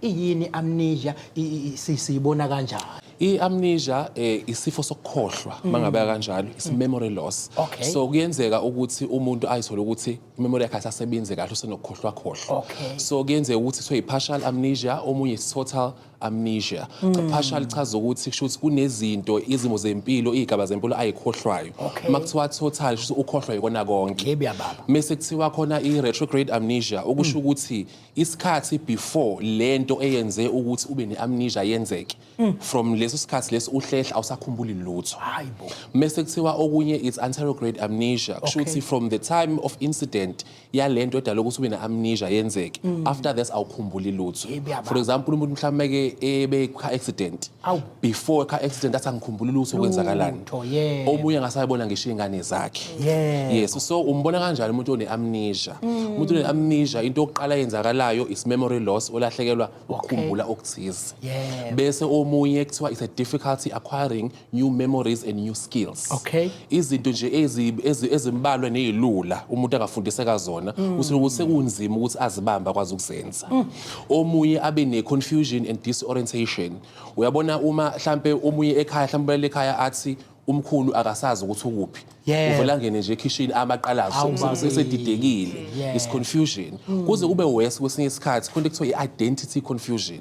Iyini amnesia? Siyibona kanjani? I-amnesia isifo sokukhohlwa, mangabe kanjalo, is memory loss. So kuyenzeka ukuthi umuntu ayithole ukuthi imemory yakhe asasebenzi kahle, usenokukhohlwa khohlwa. So kuyenzeka ukuthi kuthiwe i-partial amnesia, omunye is total amnesia. Partial chaza ukuthi kusho ukuthi kunezinto, izimo zempilo, izigaba zempilo ayikhohlwayo. Makuthiwa total, kusho ukuthi ukhohlwa yikona konke. Yebo baba. Mase kuthiwa khona i-retrograde amnesia, okusho ukuthi isikhathi before lento eyenze ukuthi ube ne-amnesia yenzeke, from leso sikhathi leso uhlehla, awusakhumbuli lutho. Hayibo. Mase kuthiwa okunye it's anterograde amnesia, kusho ukuthi from the time of incident yalento edala ukuthi ube ne-amnesia yenzeke, after this awukhumbuli lutho. Yebo, yaba. For example, umuntu mhlawumbe ke ebe car accident, before car accident athi, "Angikhumbuli lutho, kwenzakalani?" Lutho, yebo. Omunye angasayibona ngisho iy'ngane zakhe. Yes, so umbona kanjani umuntu one-amnesia? Umuntu one-amnesia, into yokuqala eyenzakalayo is memory loss, olahlekelwa ukukhumbula okuthize. Bese omunye kuthiwa it's a difficulty acquiring new memories and new skills. Izinto nje ezimbalwa nezilula umuntu angafundiseka zona, uthole ukuthi sekunzima ukuthi azibambe, akwazi ukuzenza. Omunye abe ne-confusion and disorientation. Uyabona, uma mhlambe omunye ekhaya, mhlambe ekhaya athi umkhulu akasazi ukuthi ukuphi, uvela angene nje ekhishini amaqalazo, Awu, bakithi. sesedidekile. Is confusion kuze kube worse kwesinye isikhathi, khona kuthiwa i-identity confusion.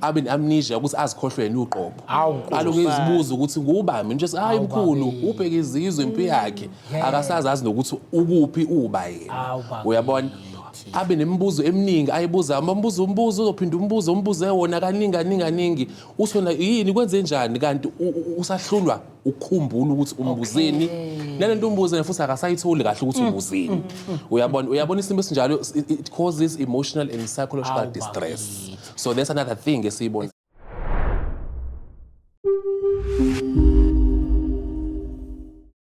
Abe ne-amnesia ukuthi azikhohlwe yena uqobo. Awu, Nkosi. Aloku ezibuza ukuthi ngubani mina, nje hayi, Awu, mkhulu, bakithi. ubheke izizwe impi yakhe, akasazi azi nokuthi ukuphi, uba yena. Awu, bakithi. Uyabona, abe nemibuzo eminingi ayibuza, amambuzo, umbuzo uzophinda umbuzo, umbuze wona kaningi kaningi kaningi, usona yini, kwenze njani, kanti usahlulwa ukukhumbula ukuthi umbuzeni nalento umbuzeni, futhi akasayitholi kahle ukuthi umbuzeni. Uyabona, isimo esinjalo, it causes emotional and psychological Awu, distress. Bakithi. So that's another thing esiyibona.